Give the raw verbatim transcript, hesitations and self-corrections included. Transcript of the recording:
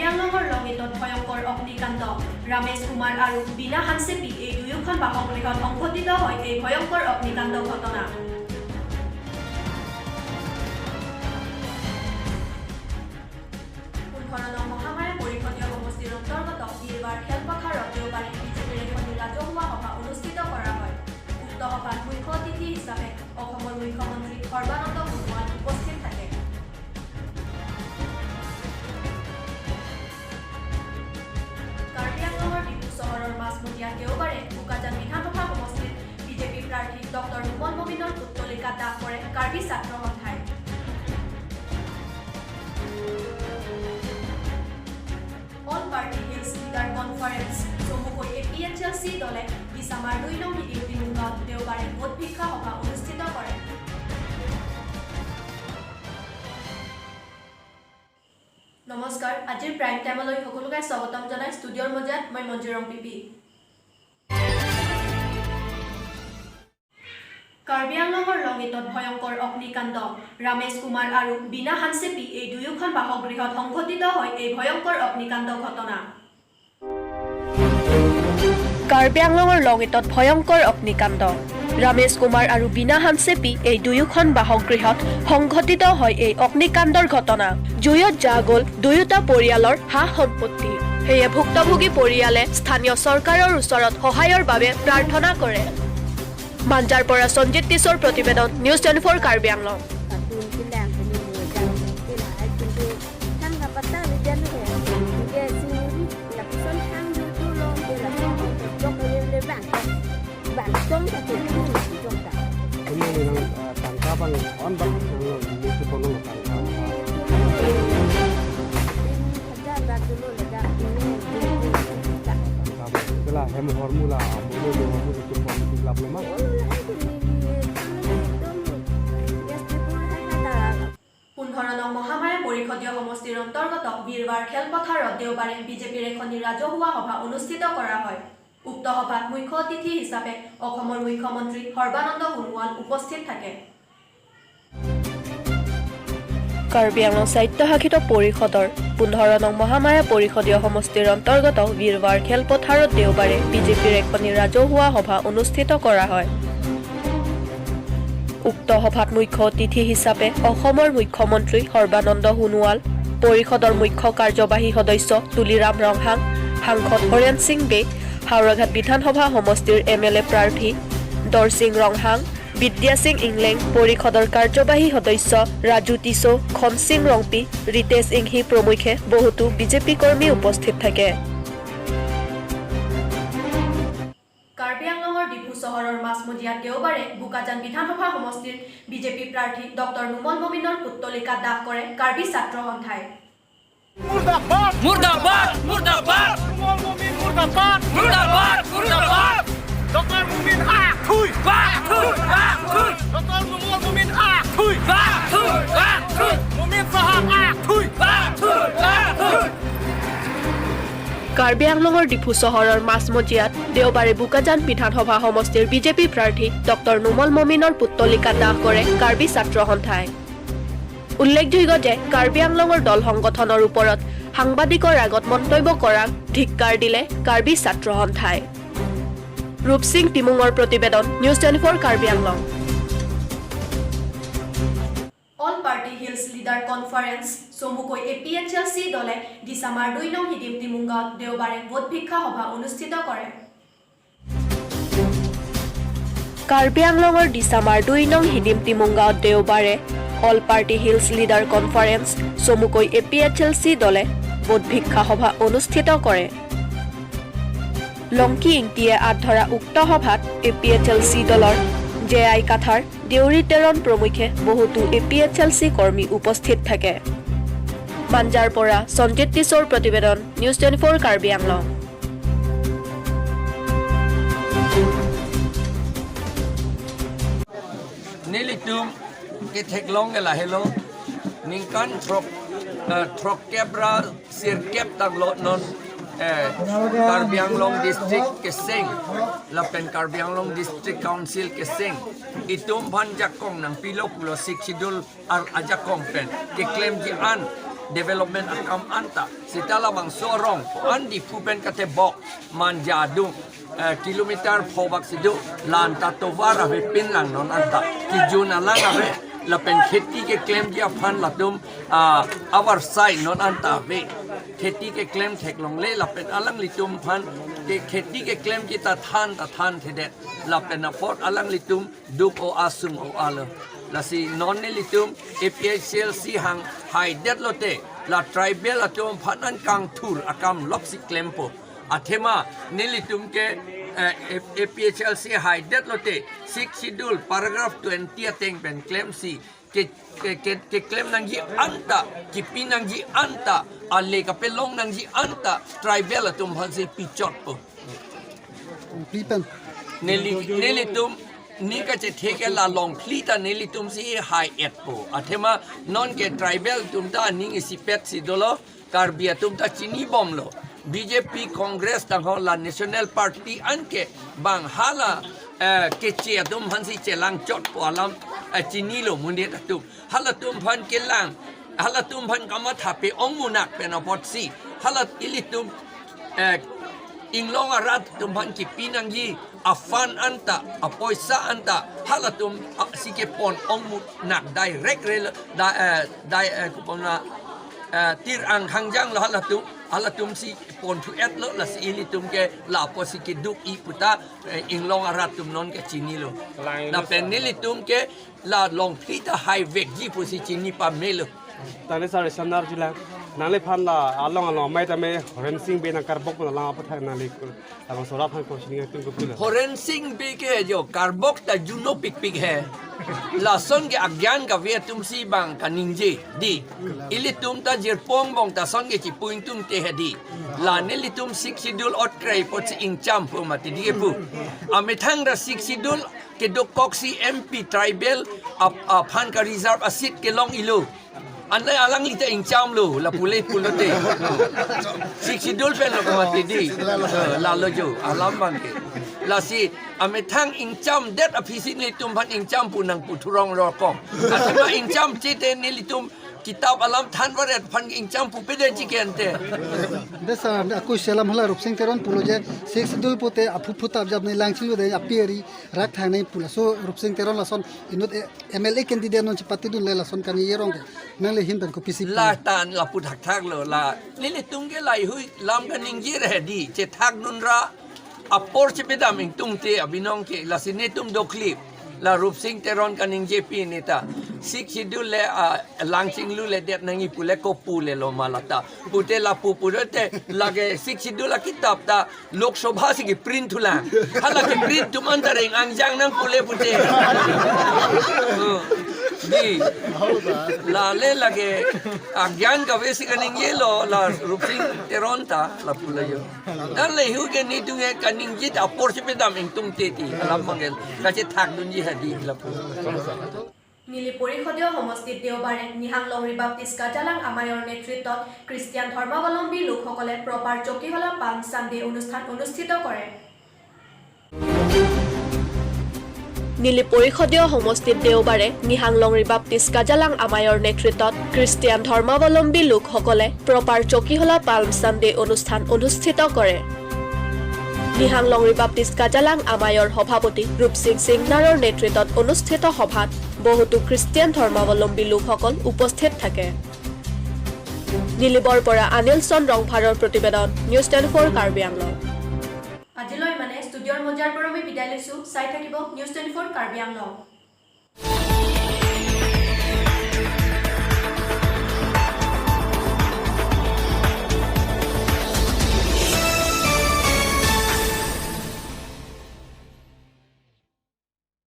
আংলঙৰ লঙিতত ভয়ংকৰ অগ্নিকাণ্ড। ৰামেশ কুমাৰ আৰু বীণা হানছেপী এই দুয়োখন বাসগৃহত সংঘটিত হয় এই ভয়ংকৰ অগ্নিকাণ্ড ঘটনা। পোন্ধৰ নং মহামায়া পৰিষদীয় সমষ্টিৰ অন্তৰ্গত বীৰবাৰ খেলপথাৰত দেওবাৰে বিজেপিৰ এখন ৰাজহুৱা সভা অনুষ্ঠিত কৰা হয়। উক্ত সভাত মুখ্য অতিথি হিচাপে অসমৰ মুখ্যমন্ত্ৰী সৰ্বানন্দ সোণোৱাল উপস্থিত থাকে। কাৰ্বি আংলঙৰ ডিফু চহৰৰ মাজমজিয়াত দেওবাৰে বোকাজান বিধানসভা সমষ্টিৰ বিজেপি প্ৰাৰ্থী ডক্টৰ নুমল মমিনৰ পুতলিকা দাহ কৰে কাৰ্বি ছাত্ৰ সন্থাই। All party hills leader conference চমুকৈ এ পি এইচ এল চি দলে ডিচামাৰ দুই নং হিদিম টিমুংগাঁৱত দেওবাৰে ভোট ভিক্ষা সভা অনুষ্ঠিত কৰে। নমস্কাৰ, আজিৰ প্ৰাইম টাইমলৈ সকলোকে স্বাগতম জনাই ষ্টুডিঅ'ৰ মজিয়াত মই মঞ্জু ৰংপিপি। কাৰ্বি আংলঙৰ লঙিতত ভয়ংকৰ অগ্নিকাণ্ড। ৰামেশ কুমাৰ আৰু বীণা হানছেপী এই দুয়োখন বাসগৃহত সংঘটিত হয় এই ভয়ংকৰ অগ্নিকাণ্ড ঘটনা। কাৰ্বি আংলঙৰ লঙিতত ভয়ংকৰ অগ্নিকাণ্ড। ৰামেশ কুমাৰ আৰু বীণা হানছেপী এই দুয়োখন বাসগৃহত সংঘটিত হয় এই অগ্নিকাণ্ডৰ ঘটনা। জুইত জ্বলি গ'ল দুয়োটা পৰিয়ালৰ সা সম্পত্তি। সেয়ে ভুক্তভোগী পৰিয়ালে স্থানীয় চৰকাৰৰ ওচৰত সহায়ৰ বাবে প্ৰাৰ্থনা কৰে। মাঞ্জাৰ পৰা সঞ্জিত টিছৰ প্ৰতিবেদন, news twenty four Karbi Anglong. Ini memang, eh, tangkapan on bak, eh, itu kono tangkapan. Itulah hem hormula, mulu de hormula itu form itu lap lemah. পোন্ধৰ নং মহামায়া পৰিষদীয় সমষ্টিৰ অন্তৰ্গত বীৰবাৰ খেলপথাৰত দেওবাৰে বিজেপিৰ এখন ৰাজহুৱা সভা অনুষ্ঠিত কৰা হয়। উক্ত সভাত মুখ্য অতিথি হিচাপে অসমৰ মুখ্যমন্ত্ৰী সৰ্বানন্দ সোণোৱাল উপস্থিত থাকে। কাৰ্বি আংলং স্বায়ত্তশাসিত পৰিষদৰ পোন্ধৰ নং মহামায়া পৰিষদীয় সমষ্টিৰ অন্তৰ্গত বীৰবাৰ খেলপথাৰত দেওবাৰে বিজেপিৰ এখন ৰাজহুৱা সভা অনুষ্ঠিত কৰা হয়। উক্ত সভাত মুখ্য অতিথি হিচাপে অসমৰ মুখ্যমন্ত্ৰী সৰ্বানন্দ সোণোৱাল, পৰিষদৰ মুখ্য কাৰ্যবাহী সদস্য তুলিৰাম ৰংহাং, সাংসদ হৰেণ সিং বে, হাওৰাঘাট বিধানসভা সমষ্টিৰ এম এল এ প্ৰাৰ্থী দৰসিং ৰংহাং, বিদ্যা সিং ইংলেং, পৰিষদৰ কাৰ্যবাহী সদস্য ৰাজু টিছো, খনসিং ৰংপি, ৰিতেশ ইংহি প্ৰমুখ্যে বহুতো বিজেপি কৰ্মী উপস্থিত থাকে। কাৰ্বি আংলঙৰ ডিফু চহৰৰ মাজমজিয়াত দেওবাৰে বোকাজান বিধানসভা সমষ্টিৰ বিজেপি প্ৰাৰ্থী ডক্টৰ নুমল মমিনৰ পুতলিকা দাহ কৰে কাৰ্বি ছাত্ৰ সন্থাই। মুৰ্দাবাদ! মুৰ্দাবাদ! মুৰ্দাবাদ! নুমল মমিন মুৰ্দাবাদ! মুৰ্দাবাদ! মুৰ্দাবাদ! ডক্টৰ মমিন আহ থুই! আহ থুই! আহ থুই! ডক্টৰ নুমল মমিন আহ থুই! আহ থুই! আহ থুই! মমিন চাহাব আহ থুই! আহ থুই! আহ থুই! কাৰ্বি আংলঙৰ ডিফু চহৰৰ মাজমজিয়াত দেওবাৰে বোকাজান বিধানসভা সমষ্টিৰ বিজেপি প্ৰাৰ্থী ডক্টৰ নুমল মমিনৰ পুতলিকা দাহ কৰে কাৰ্বি ছাত্ৰ সন্থাই। উল্লেখযোগ্য যে কাৰ্বি আংলঙৰ দল সংগঠনৰ ওপৰত সাংবাদিকৰ আগত মন্তব্য কৰাক ধিক্কাৰ দিলে কাৰ্বি ছাত্ৰ সন্থাই। ৰূপসিং টিমুঙৰ প্ৰতিবেদন, news twenty four Karbi Anglong. All party hills leader conference চমুকৈ এ পি এইচ এল চি দলে ডিচামাৰ দুই নং হিদিম টিমুংগাঁৱত দেওবাৰে ভোট ভিক্ষা সভা অনুষ্ঠিত কৰে। কাৰ্বি আংলঙৰ ডিচামাৰ দুই নং হিদিম টিমুংগাঁৱত দেওবাৰে all party hills leader conference চমুকৈ এ পি এইচ এল চি দলে ভোট ভিক্ষা সভা অনুষ্ঠিত কৰে। লংকি ইংতিয়ে আঁত ধৰা উক্ত সভাত এ পি এইচ এল চি দলৰ জে আই কাথাৰ, দেউৰী তেৰণ প্ৰমুখ্যে বহুতো এ পি এইচ এল চি কৰ্মী উপস্থিত থাকে। মাঞ্জাৰ পৰা সঞ্জিত টিছৰ প্ৰতিবেদন, news twenty four Karbi Anglong. Nelitum ketheklong ke lahelo, ningkan throk, eh, throkkep ra sirkep tanglo non, eh, Karbi Anglong District keseng lapen Karbi Anglong District Council keseng itum aphan jakong nangpilo pulo Sixth Schedule ar ajakong pen keklemji an development akam anta, seta labangso arong, an Diphu pen katebok, Manjadung, eh, kilometer pho bak si do, la anta tovar avepin lang non anta, kijun alang ave, lapen kheti keklemji aphan latum, ah, avarsai non anta ave, kheti keklem theklongle, lapen alanglitum aphan, ke kheti keklemji ta than ta than thedet, lapen apot alanglitum duk o asung o alo. Lasi non nelitum A P H L C hang haidet lote, la tribal atum aphan an kangthur akam lok si klempo. Athema nelitum ke, eh, A P H L C haidet lote, Sixth Schedule paragraph twenty ateng pen klemsi, ke, ke, ke, keklem nangji anta, kipi nangji anta, ale kapelong nangji anta, tribal atum aphansi pichotpo. Pi pen. Neli, nelitum, ne kachethe ke la Longphli ta nelitum si hai-etpo. Athema non ke tribal atum ta ning isipet si dolo, Karbi atum ta chinibomlo. B J P, Congress tangho la National Party anke bang hala, eh, keche atum aphansi chelangchotpo alam, eh, chinilo monit atum. Halatum aphan kelang, halatum aphan kamatha pe-ong munak pen apotsi, hala ilitum, eh, inglong arat atum aphan kipi nangji a-fund anta, apoisa anta, halatum, ah, si kepon ong munak direct rel, da, eh, di, eh, kupona, eh, tir ang hangjang lo halatum, halatum si ponthu-etlo, lasi ilitum ke lapu si keduk-i puta, eh, inglong arat atum non ke chinilo. Lapen nelitum ke la Longphli ta haivekji pusi chini pamelo. Tangte sir, samnar jilang. Nangliphan la along along amei tame Horen Sing Bey nangkarbok pu alang aputhak nangli ku. Abang sora aphan ko sining atum ko pula. Horen Sing Bey ke jo karbok ta juno pikpik he. Lason ke agyan kave atum si bang kaningje dei. Ilitum ta jirpo angbong ta son ke chipu ingtungte he dei. La nelitum Sixth Schedule otkre apotsi ingcham pu mati dei pu. Amethang ra Sixth Schedule kedokok si M P tribal ap-, aphan ka-reserve a-seat kelong-ilo. Anai alangli ta ingchamlo, lapu le pulote. Sixth Schedule pen lo ko mati dei. Eh, lalo jo, alam abang ke. Lasi, amethang ingchamdet aphi si nelitum aphan ingcham pu nangputhurong rokong. Athema ingchamchete nelitum kitap alam thanvaret aphan ingcham pupe de chikente. Dei sir, aku selam hala Rupsing Teron pulo je, Sixth Schedule pute aphu phuta jab nai langchilo de api ari rak thang nai pu, laso Rupsing Teron lason inut, eh, M L A candidate non chepatidunle lason kaningje arong ke. Nangli ahin pen kopisi pu. La tan lapu thakthak lo la. Nelitum ke laheihui lam kaningje he dei, chethakdun ra apor chepedam ingtungte abinong ke, lasi netum doklip. La Rupsing Teron kaningjepi neta. Sixth Schedule le, ah, langchingluledet nangji pu le kopu le lo ma lata. Pute lapu pulote lake Sixth Schedule akitap ta Lok Sabha si keprint thulang. Hala keprint atum anta reng angjang nang pule pute. Oh, dei. La le lake agyan kave si kaningjelo la Rupsing Teron ta lapu le jo. Dan laheihui ke netum ke kaningje ta apor chepedam ingtungte dei. Alam abang ke kachethakdunji he dei lapu. Nilip Porikhodio Homostit Deobare Nihang Longri Baptist Kajalang Amayor নেতৃত্বত খ্রিস্টিয়ান ধৰ্মাৱলম্বী লোকসকলে প্ৰপাৰ চকীহোলা palm Sunday অনুষ্ঠান অনুষ্ঠিত কৰে। নিলিপ পৰিষদীয় সমষ্টিত দেওবাৰে নিহাং লংৰি বাপ্তিষ্ট কাজালাং আমায়ৰ নেতৃত্বত খ্ৰীষ্টিয়ান ধৰ্মাৱলম্বী লোকসকলে প্ৰপাৰ চকীহোলা পাল্ম ছানডে অনুষ্ঠান অনুষ্ঠিত কৰে। নিহাং লংৰি বাপ্তিষ্ট কাজালাং আমায়ৰ সভাপতি ৰূপসিং সিংনাৰৰ নেতৃত্বত অনুষ্ঠিত সভাত বহুতো খ্ৰীষ্টিয়ান ধৰ্মাৱলম্বী লোকসকল উপস্থিত থাকে। নিলিবৰ পৰা আনিলচন ৰংফাৰৰ প্ৰতিবেদন, নিউজ টুৱেণ্টি ফ'ৰ কাৰ্বি আংলং। আজিলৈ ইমানে। ষ্টুডিঅ'ৰ মজিয়াৰ পৰা আমি বিদায় লৈছো। চাই থাকিব নিউজ টুৱেণ্টি ফ'ৰ কাৰ্বি আংলং।